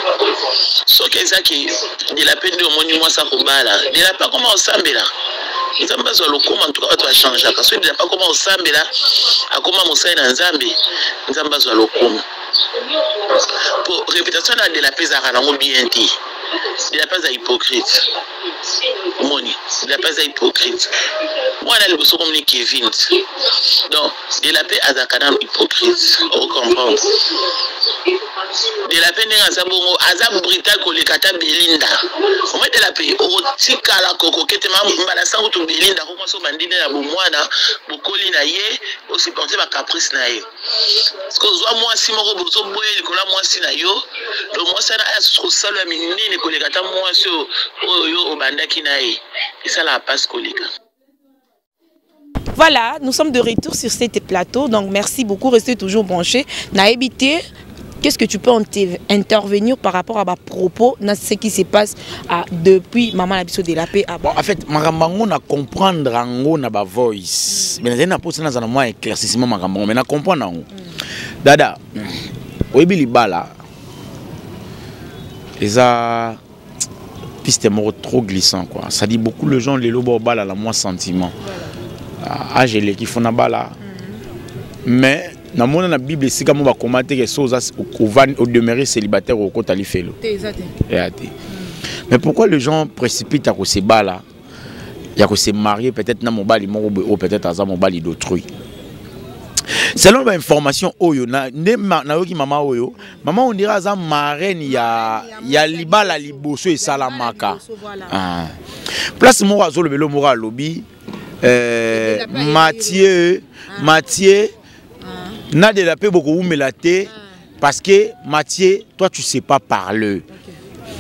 soki eza ke dela mpe nde omoni mwasi akobala dela mpe akoma kosambela Nzambe azwa lokumu en tout cas bato bachangeaka soki dela mpe akoma kosambela akoma mosali na Nzambe Nzambe azwa lokumu po réputation na dela mpe ezalaka nango bien te dela mpe aza hypocrite omoni dela mpe aza hypocrite mwana liboso komoni Kevin donc dela mpe azalaka nano hypocrite ocomprendre dela mpe ndenge aza bongo aza brutal koleka ata Belinda omoi dela mpe okotikala kokokete mbala sango tu Belinda komwasi obandi nde na bomwana bokoli na ye osupporte bacaprice na ye parce que ozwa mwasi moko bozoboya likolo ya mwasi na yo donc mwasi wana aya susu kosala ya minene koleka ata mwasi oyo yo obandaki na ye esalaka mpasi koleka. Voilà, nous sommes de retour sur cet plateau. Donc merci beaucoup, restez toujours branchés. Nayebi te, qu'est-ce que tu peux intervenir par rapport à ma propos dans ce qui se passe depuis Maman la biso de la paix à Bon, en fait, makambo na comprendre yango na ba voice. Mais na posa na mwa éclaircissement makambo mais na comprendre yango. Dada, oyebi libala eza piste moko trop glissant quoi. Ça dit beaucoup de gens lelo ba bala la moi sentiment. Âge eleki fona bala. Mais namona na Bible esika mo bakoma te ke so oza odemeurer célibataire okota lifelo. Eya te. Mais pourquoi les gens précipitent à kose bala ya kose marier peut-être na mobali moko boye oyo peut-être aza mobali d'autrui. Selon ba information oyo na nde nayoki mama oyo mama on dirait aza marraine ya libala liboso esalamaka. Ah. Place moko azolobela moko alobi Mathieu Nadela pe bokowumela te parce que Mathieu toi tu sais pas parler.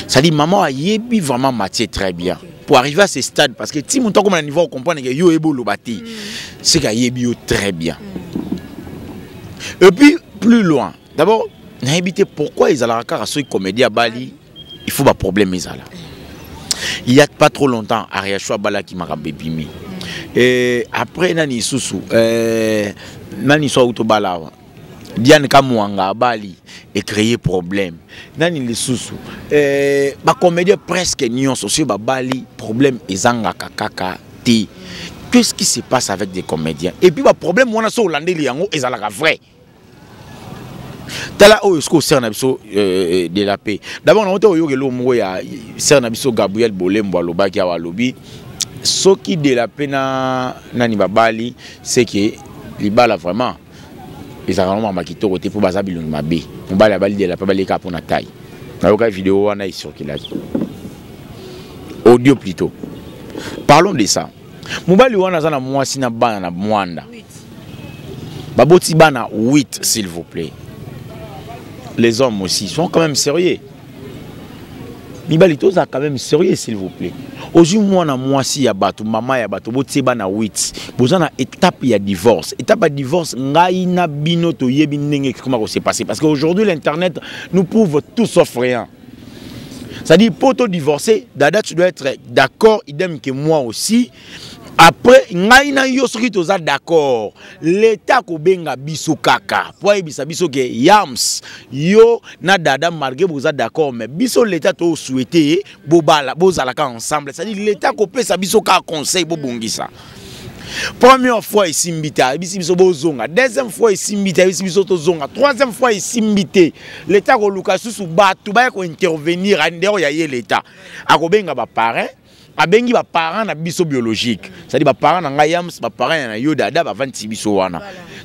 Ça dit maman ayebi vraiment Mathieu très bien. Pour arriver à ce stade parce que ti moto akoma na niveau comprendre que yo eboloba te. C'est qu'ayebi yo très bien. Et puis plus loin. D'abord nayebi te pourquoi ezalaka kaka soki comédie abali il faut ba problème ezala. Il y a pas trop longtemps Ariachou abalaki makambo ebimi. Et après nani isusu nani so auto balawa Diane Kamwanga abali et créer problème. Nani lisusu ba comédien presque nyonso soki babali problème ezangaka kaka te. Qu'est-ce qui se passe avec des comédiens? Et puis baproblème wana, so olandeli yango, ezalaka vrai. Tala oyo sikoyo, sœur na biso de la paix. D'abord nango te, oyoka eloko moko ya sœur na biso Gabriel Bolembo alobaki awa. Alobi soki de la paix na nani babali, c'est que libala vraiment ezalaka no makambo kitoko te, mpo baza bilongi mabe. Mobali abali de la paix, baleka mpo na taille. Nayoka video wana ecirculaki, audio plutôt. Parlons de ça. Mobali wana aza na mwasi na bana na mwanda, baboti bana 8. S'il vous plaît, les hommes aussi sont quand même sérieux. Mibali, toza quand même sérieux, s'il vous plaît. Ozwi mwana mwasi ya bato, mama ya bato, botie bana 8, boza na étape ya divorce. Étape ya divorce, ngai na bino toyebi ndenge comment se passer, parce qu'aujourd'hui l'internet nous prouve tout sauf rien. C'est-à-dire, pour te divorcer, dada, tu dois être d'accord, idem que moi aussi. Après, ngai na yo soki toza d'accord, l'État kobenga biso kaka po ayebisa biso ke yams yo na dada, malgré boza d'accord, mais biso l'État to souhaiter bobala, bozalaka ensemble. C'est-à-dire, l'État kopesa biso kaka conseil, bobongisa. Première fois esimbi te, ayebisi biso bozonga. Deuxième fois esimbi te, ayebisi biso tozonga. Troisième fois esimbi te, l'État koluka susu bato baya kointervenir. Andero ya ye, l'État akobenga baparrain, abengi baparent na biso biologique, c'est-à-dire baparent na ngai yams, baparent na yo dada, bavandisi biso wana,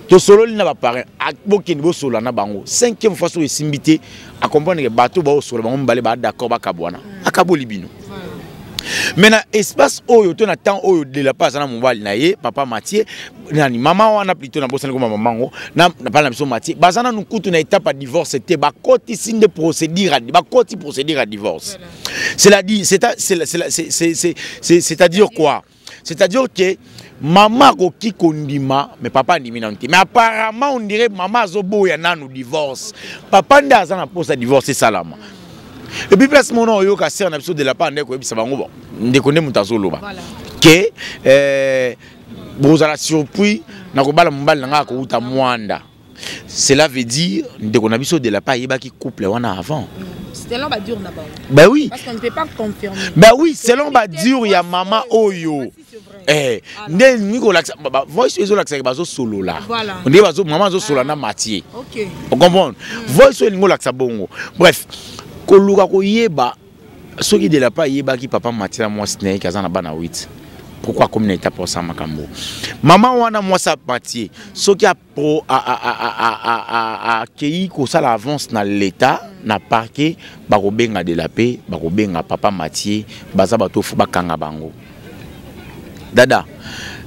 tosololi na baparent, bokende bosolola na bango. Cinquième fois soki esimbi te, acomprendre ke bato baosolola bango mibale baa d'accord, bakabwana, akaboli bino. Mais na espace oyo to na temps oyo de la paix aza na mobali na ye, papa Mathieu, nani, mama wana plutôt, na bosani koma mama ngo na pala na biso Mathieu, baza nanu kutu na étape ya divorce te. Bakotisi nde procédure, bakoti procédure ya divorce. Cela dit, c'est-à-dire quoi? C'est-à-dire que mama akoki kondima, mais papa andimi nanu te. Mais apparemment, on dirait mama azoboya nanu divorce, papa nde aza na mposa divorce esalama. Et puis place mona oyoka sœur na biso de la part nde koyebisa bango, bon, ndeko nde moto azoloba ke bozala surpris na kobala mobali na ngai akouta mwanda. Cela veut dire ndeko na biso de la part ayebaki couple wana avant. Selon badire na bango. Ben oui. Parce qu'on ne peut pas confirmer. Ben oui, selon badire ya mama oyo. Nde elingi kolakisa voice ezolakisaka bazosolola nde mama azosolola na Mathieu. Ocomprendre? Voice oyo elingi olakisa bongo. Bref, koluka koyeba soki de la part ayebaki papa Mathieu na mwasi na ye aza na bana 8, pourquoi akomi na étape osala makambo? Mama wana, mwasi ya Mathieu, soki akei kosala avance na l'État, na parquet, bakobenga de la paix, bakobenga papa Mathieu, baza bato fo bakanga bango. Dada,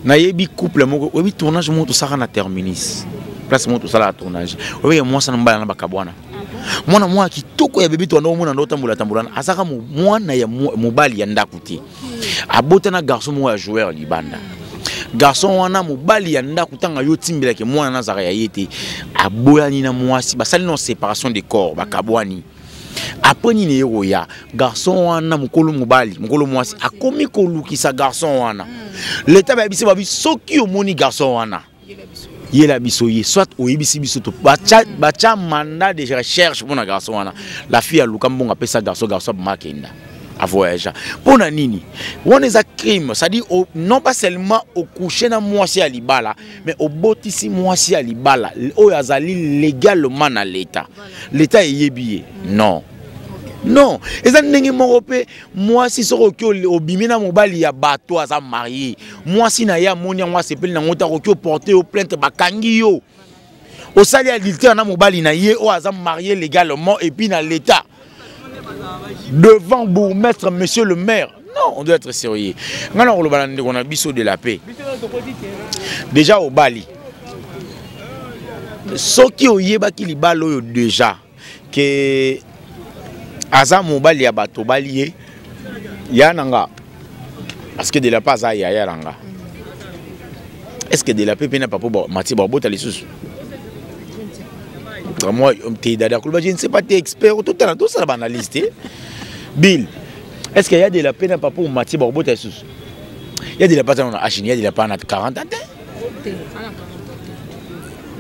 nayebi couple moko, oyebi tournage moko tosalaka na Terminus, place moko tosalaka tournage, oyebi mwasi na mobali na bakabwana. Mwana mwa kitoko ya bebe, toanda omona ndo otambola tambola, azaka mwana ya mobali ya ndako te, abota na garçon moko ya joueur libanda. Garçon wana, mobali ya ndako, ntango yo timbelaki mwana nazalaka ya ye te, aboyani na mwasi, basali no séparation de corps, bakabwani. Après nini eye koya? Garçon wana, mokolo mobali, mokolo mwasi akomi kolukisa garçon wana. Leta bayebisi babi: soki omoni garçon wana, yela biso ye, soit oyebisi biso to batya mandat de recherche mpona garçon wana. La fille aluka mbongo, apesa garçon, garçon aboma, akenda avoyagea. Mpo na nini? Wana eza crime. C'est-à-dire, non pas seulement ocouche na mwasi ya libala, mais obotisi mwasi ya libala oyo azali légalement na l'État. L'État eyebi ye. Non, non, eza ndenge moko mpe mwasi soki oki obimi na mobali ya bato aza marie, mwasi na ye amoni yango, asepeli nango te, akoki oporte yo plainte, bakangi yo, osali adultère na mobali na ye oyo aza marié légalement et puis na l'État, devant bourgmestre, monsieur le maire. Non, on doit être sérieux. Ngai na koloba na ndeko na biso de la paix, déjà obali, soki oyebaki libala oyo déjà ke aza mobali ya bato, obali ye ya na nga, parce que de la paix aza yaya na nga. Est ce que de la paix mpe na papa Matie babota lisusu? Moi te, dada koloba, je ne sais pas te, expert, totala, tosala baanalyse te. Bill, est ce que ya de la paix na papa Matie bakobota lisusu? Ya de la paix aza na achine, ya de la paix na 40 ans te.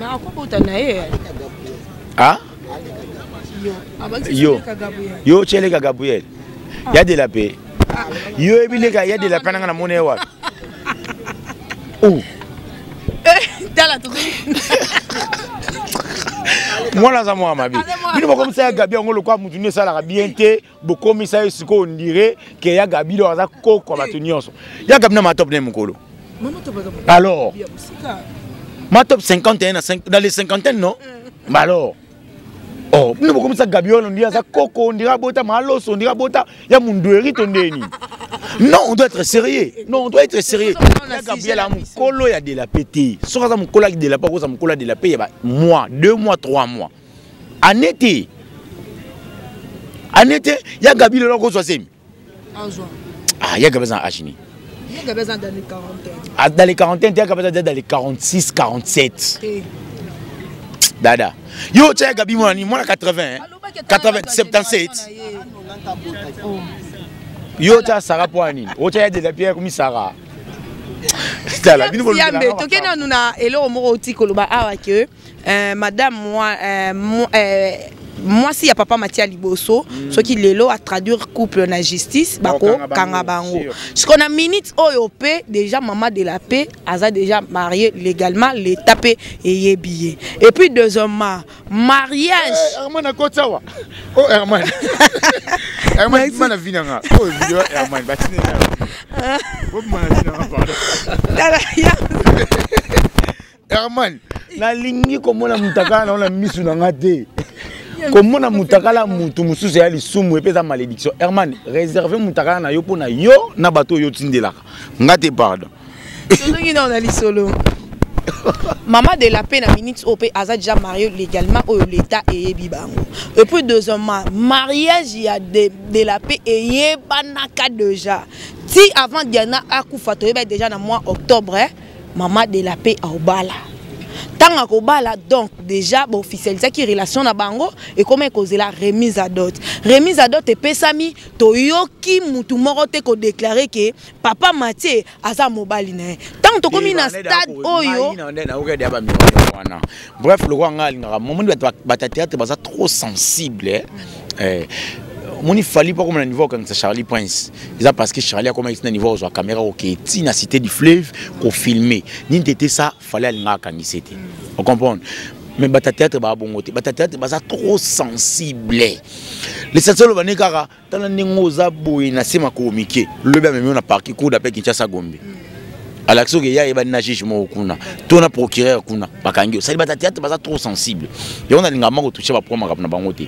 Akobota na ye. Ah, yo yo tieleka Gabriel ya de la paix, yo yebi leka ya de la paix nanga, namoni ye wapi? Oh. Tala mwana aza mwana mabe. Bino bokomisa ya Gabi yango lokola mutu nde esalaka bien te, bokomisa ye sikoyo on dirait que ya Gabi do aza koko ya bato nyonso. Ya Gabi na matop ne mokolo. Alors, ma top 51 na 5 dans les cinquantaines non? Mais alors Oh, bino bokomisa Gabi wana on aza koko, on dirait abota maloso, on dirait abota ya mundueri to ndeni. Non, on doit être sérieux. Non, on doit être sérieux. Ya Gabriel a mukolo ya de la paix. Soki aza mukolo ya de la paix, akoza mukolo ya de la paix ya ba mois, 2 mois, 3 mois. Année te. Année te, ya Gabi lelo akozwa zemi. Ah, ya Gabi aza na âge nini? Ya Gabi aza dans les quarantaines. Ah, dans les quarantaines, ya Gabi aza dans les 46, 47. Te. Dada. Yo tia ya Gabi mwana nini? Mwana 80, hein? 80, 77. Yo tia Sarah po nini? Otia ya de la pierre komi Sarah. Tala, bino bolobela Yambe, nga toke makambo. nanu na eloko moko oti koloba awa ke madame moi, mwasi ya papa Matia liboso, soki lelo a traduire couple na justice, bakokanga bango. Siko na minute oyo pe déjà maman de la paix aza déjà mariée légalement, l'état pe eyebi ye. Et puis deuxièmement, mariage. Eh, Herman akoti awa. Oh Herman. Herman bima na vie na nga. Oh vidéo Herman batine na. Oh bima na vie na nga pardon. Tala ya. Herman, nalingi komona mutakala na ona misu na nga te. Komona mutakala mutu mosusu ya lisumu epe eza malédiction. Herman, réserve mutakala na yo mpona yo na bato oyo otindelaka. Nga te pardon. Tozongi na lisolo. Maman de la paix na minute oyo pe aza déjà marié légalement oyo l'état eyebi bango. Et puis deuxièmement, mariage ya de la paix eyebanaka déjà. Ti avant Diana akufa toyeba déjà na mois octobre, hein, maman de la paix aobala. Tant akobala donc déjà ba officialisaki relation na bango et comment causer la remise à dot. Remise à dot epesami toyoki mutu moko te ko déclarer que papa Mathieu aza mobali na ye. Tant tokomi na stade oyo Bref, le roi nga alingaka momoni bato ba théâtre baza trop sensible, eh. Eh, moni fali pas comme na niveau okangisa Charlie Prince. Eza parce que Charlie akoma na niveau ozwa caméra oketi na cité du fleuve ko filmer. Nini tete ça fallait alingaka akangisa te. On comprend. Mais bato théâtre ba bongo te. Bato théâtre baza trop sensible. L'essentiel ba ne kaka tala ndenge oza boye na se makolo mike. Lobi amemi na parquet cour d'appel Kinshasa Gombe. Alakisi oke ya yebani na juge moko kuna to na procureur kuna bakangi yo. Sali bato théâtre baza trop sensible. Yango nalinga moko toucher ba point makambo na bango te.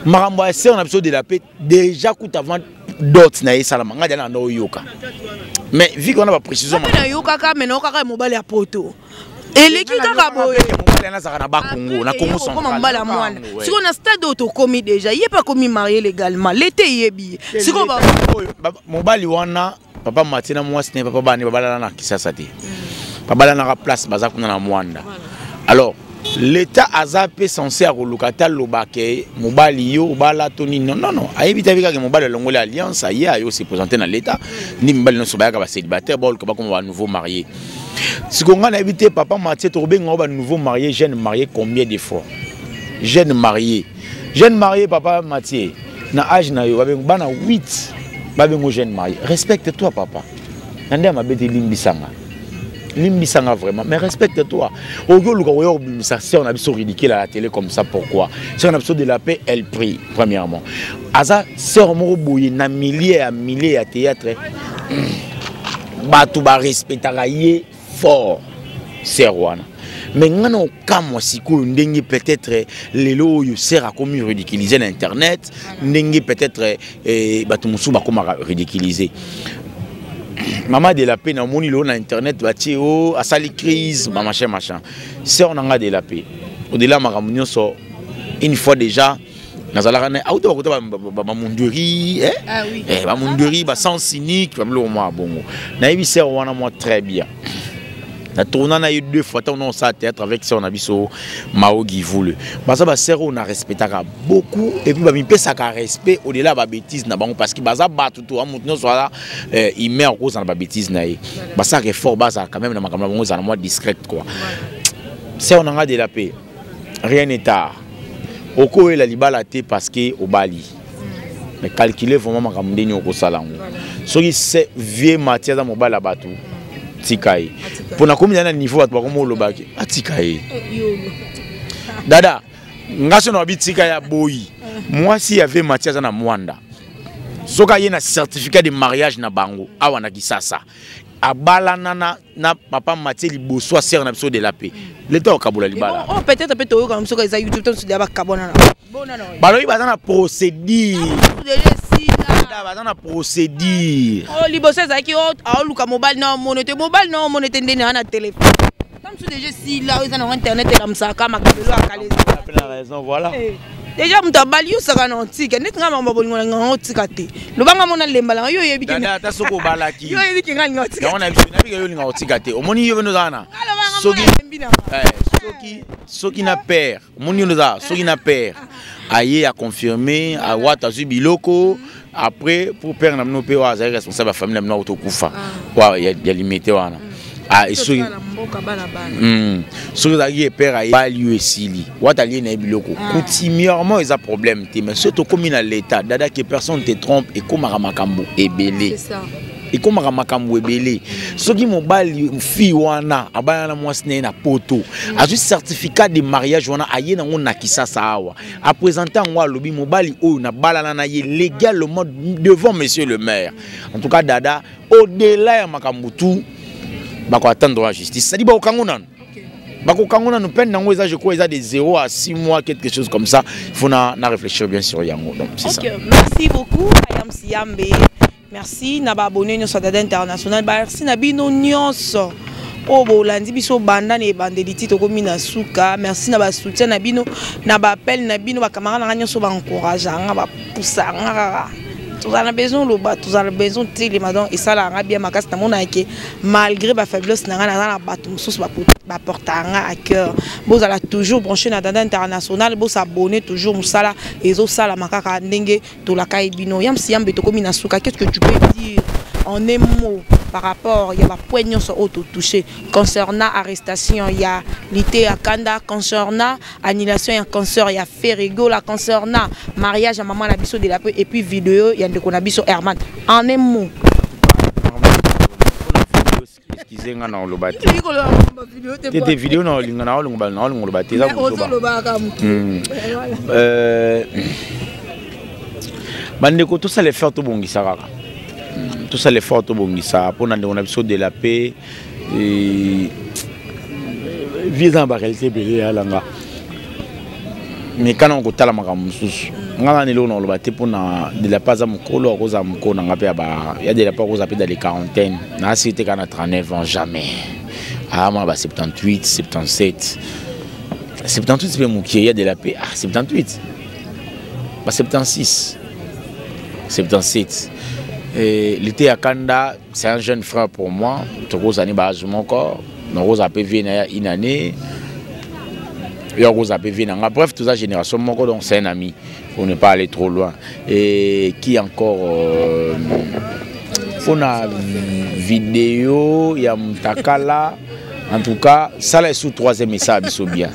Makambo ya sœur na biso de la paix déjà kuta avant dot na ye esalama ngai na oyoka. Mais vu qu'on a ba précision Nga na yokaka mais na yokaka mobali ya poto. Eleki kaka boye. Mobali nazaka na ba Congo, na Congo Okoma central. mobali ya mwana. Ouais. Sikoyo na stade oyo tokomi déjà, ye pe akomi marié légalement. L'été yebi ye. Sikoyo ba Oyo, mobali wana papa Mathieu na mwasi na ye, papa bana babalana na Kisasa te. Babalana na place baza kuna na Mwanda. Alors l'État aza pe censé akoluka ta loba ke mobali yo obala to nini. Non, non, non. Ayebi te kaka mobali alongoli alliance, aye ayo se présenter na l'État. Ni mobali nyonso bayaka ba célibataire, baoluka bakoma ba nouveau marié. Sikoyo nga nayebi te papa Mathieu tokobenga ba nouveau marié, jeune marié combien de fois? Jeune marié. Jeune marié papa Mathieu na âge na yo babengo bana 8 babengo jeune marié. Respecte-toi papa. Na nde ya mabe te limbisanga. Limbisanga vraiment, mais respecte-toi. Oyo luka koya kobimisa sœur na biso ridicule à la télé comme ça pourquoi? Sœur na biso de la paix, elle prie premièrement. Aza sœur moko boye na milliers ya milliers ya théâtre. Bato ba respectaka ye fort sœur wana. Mais nga na okamwa sikoyo ndenge peut-être lelo oyo sœur akomi ridiculiser na internet, ndenge peut-être, eh, bato mosusu bakomaka ridiculiser. Maman de la paix na moni lelo na internet batie o asali crise ba machin machin. Sœur na nga de la paix. Au-delà makambo nyonso une fois déjà nazalaka na auta bakota ba munduri, eh? Ah oui. Eh, ba munduri, ba sens cynique, ba biloko mwa bongo. Nayebi sœur wana mwa très bien. Na tourna na ye 2 fois tant on sa théâtre avec sœur na biso Mao Givoule. Baza ba sœur on a respectaka beaucoup et puis ba mipesaka respect au-delà ba bêtises na bango parce que baza bato to amutu nyonso ala, eh, il met en cause na ba bêtises na ye. Baza effort baza quand même na makambo na bango za moi discrète quoi. Sœur na nga de la paix. Rien n'est tard. Okoyela libala te parce que obali. Mais calculer vraiment makambo ndenge okosala yango. Soki c'est vieux Mathieu aza mobali ya bato. Tika ye mpo nakomi na niveau bato bakomi olobaki atika ye. Dada, nga so na babi tika ya boyi mwasi ya ve Matie aza na mwanda. Soki aye na certificat de mariage na bango awa na Kisasa, abalana na papa Matie liboso asere na biso de la paix, leta okabola libala. Oh, peut-être mpe toyoka mosuku eza YouTube to mosuku ya bakabwana na. Balobi baza na procédure, baza na procédure. Oh, liboso ezalaki aoluka mobali na omono te, mobali na omono te, ndeni aa na telefone ta mosusu déjà esila. Oyo eza nango internet elamusaka makambo ya kala. Raison, voilà. Déjà moto abali yo osaka na otika neti nga makambo ya bolingo na ngai otika te. Lobanga mona lemba nanga, yo oyebi. Ata soki obalaki. Yo oyebi ke ngai linga otika. Yango na biso nabika yo olinga otika te. Omoni yo bino oza wana, soki na père, omoni yo oza, soki na père aye aconfirme awata azwi biloko après pour père na bino mpe oyo azali responsable ya famille na bino akotokufa ya limete wana. Soki ezalaki ye père ayebali yo, esili, wata alie na ye biloko coutumièrement, eza problème te. Mais soki tokómi na l'état, dada, que personne te trompe, ekomaka makambo ebele, ekomaka makambo ebele. Soki mobali fille wana abaya na mwasi na ye na poto, azwi certificat de mariage wana, aye nango na Kisasa awa, aprésente yango, alobi mobali oyo nabalana na ye légalement devant monsieur le maire. En tout cas, dada, au-delà ya makambo tout, bakoattendre la justice, c'est-à-dire bakokango nanu, bakokango nanu. Peine nango eza, je crois, eza de 0 à 6 mois, quelque chose comme ça. Il faut na réfléchir bien sur yango. Donc c'est okay, ça. Merci beaucoup, Ayam Siambe. Merci na baabonné nyonso ya Dada International. Merci na bino nyonso oyo bolandi biso banda na ebandeli ti tokomi na suka. Merci na basoutien na bino, na baappel na bino, bacamarade na nga nyonso baencourage nga, bapusa nga kaka. Tozala na besoin oloba, tozala na besoin telema. Donc esalaka nga bien makasi. Namonaka ke malgré bafaiblesse na nga, naza na bato mosusu baportaka nga à cœur. Bozala toujours branché na Dada International, bosabonne toujours. Mosala ezosalama kaka ndenge tolaka ye bino. Yamsi Yambe, tokomi na suka. Qu'est ce que tu peux dire en un mot par rapport ya bapoint nyonso oyo totouche concernant arrestation ya Lite ya Kanda, concernant annulation ya concert ya Ferre Gola, concernant mariage ya mama na biso de la paix et puis vidéo ya ndeko na biso Herman, en un mot? Excuse nga, na oloba te te te. Video na olinga na olinga na olinga oloba te, eza kozoba. Bandeko, tosala effort, tobongisa kaka, tosala effort, tobongisa mpona ndeko na biso de la paix. Vie eza na baréalité ebele yalanga mekana kotala makambo mosusu. Nga na eloko na koloba te mpona de la paix. Aza mokolo, akozala mokolo na nga mpe ya de la paix, akozala mpe dans les quarantaine. Naasili te kaka na 39 ans, jamais. Aamona ba 78, 77, 78 mpe mokie ya de la paix. Ah, 78, ba 76, 77. Lite ya Kanda, c'est un jeune frère pour moi. Tokozani baage moko, nakozala mpe vie na ya une année, yo akozala mpe vie na nga. Bref, toza génération moko, donc c'est un ami, pour ne pas aller trop loin. Et qui encore? Mpona vidéo ya Mutakala, en tout cas, sala esu troisième, esala biso bien.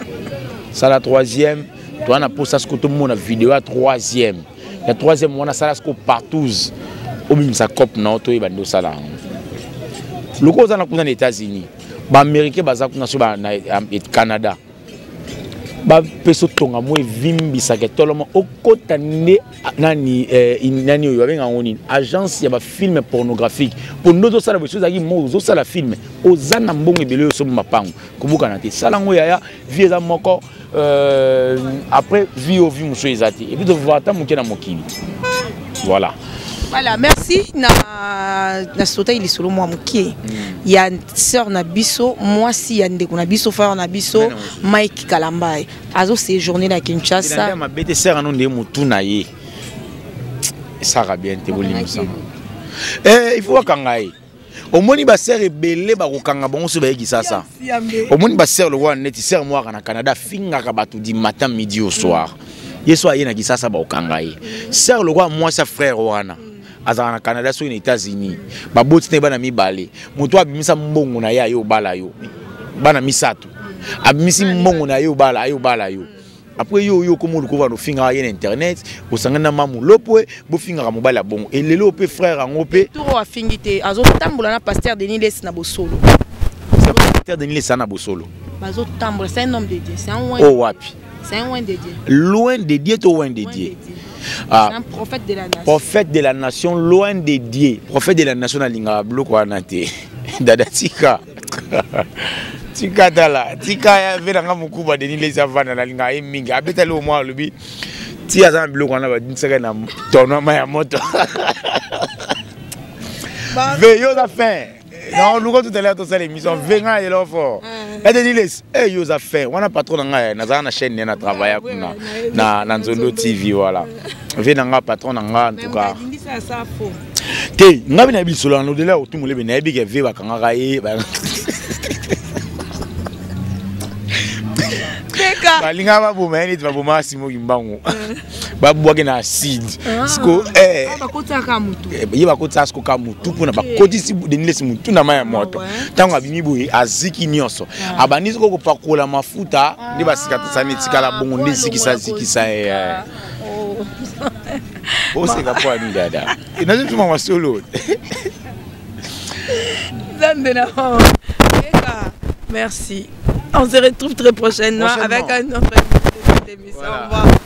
Sala troisième, toza na mposa siko tomona vidéo ya troisième, ya troisième wana. Sala siko partouze, obimisa cope na yo, toyeba nde osala yango. Lokola oza na kuna na États-Unis, baaméricain baza kuna, so na Canada bapesa otonga mo evimbisaka etoloma, okota nde nani, nani oyo babenga yango nini, agence ya bafilm pornographique, mpo nde ozosala boye. So ozalaki mo ozosala film, oza na mbongo ebele oyo osomba mapango, kobukana te. Sala yango, yaya. Vie eza moko, après vie oyo vie mosusu eza te. Et puis tovoir ata moke na mokili, voilà. Voilà, merci. Na sota lisolo mwa mokie ya sœur na biso, mwasi ya ndeko na biso, frère na biso Mike Kalambai azo séjourner na Kinshasa. Mabe te, sœur ano nde motu na ye esaka bien te, bolimbisanga. Il faut bakanga ye. Omoni basœur ebele bakokanga bango so baye Kisasa. Omoni basœur lokola neti sœur mwaka na Canada, afingaka bato du matin midi au soir. Ye so aye na Kisasa, bakokanga ye. Sœur lokola mwasi ya frère wana azalaka na Canada, soki na États-Unis, baboti na ye bana mibale. Moto abimisa mbongo na ye, aye obala yo, bana misato, abimisi mbongo na ye, obala, aye obala yo. Après yo yo komo luko vano finga ye na internet, osangani na mamu lopwe, bofingaka mobali ya bongo. Et lelo pe frère yango pe tour afingi te, azotambola na pasteur Denis Lessi na bosolo. Pasteur Denis Lessi na bosolo. Bazotambola, c'est un homme de Dieu, c'est un oint. Oh wapi? C'est un oint de Dieu. Loin de Dieu to oint de Dieu? Ah. C'est un prophète de la nation. Prophète de la nation, loin de Dieu. Prophète de la nation alingaka biloko wana te. Dada tika. Tika tala, tika ya ve nanga mokuba Denis Lessi avanda nalingaka ye mingi. Abetali au moins alobi ti aza na biloko wana badimisaka na tournoi ya moto. Ve yo oza fin. Non, luka tout à l'heure tosala émission ve ngai eloko fort. Ya Denis Lessi, eh yo oza fin. Wana patron na ngai nazala na chaîne na travailler kuna na Nzondo TV voilà. Ve na ngai patron na ngai en tout cas. Te ngai mpe nayebi lisolo wana odela otumole be nayebi ke ve bakangaka ye balingaka baboma ye neti babomaka Simo Kimbangu babwaki na acide siko ye bakotisaka siko ka motu mpona bakotisi Denis Lessi motu na mai ya moto. Ntango abimi boye aziki nyonso, abandi siko kopakola mafuta nde basikatisani etikala bongo nde zikisa zikisa ye. Oseka mpo ani dada nazotuma masolo. Nzambe na merci. On se retrouve très prochainement avec un autre émission. Voilà. Au revoir.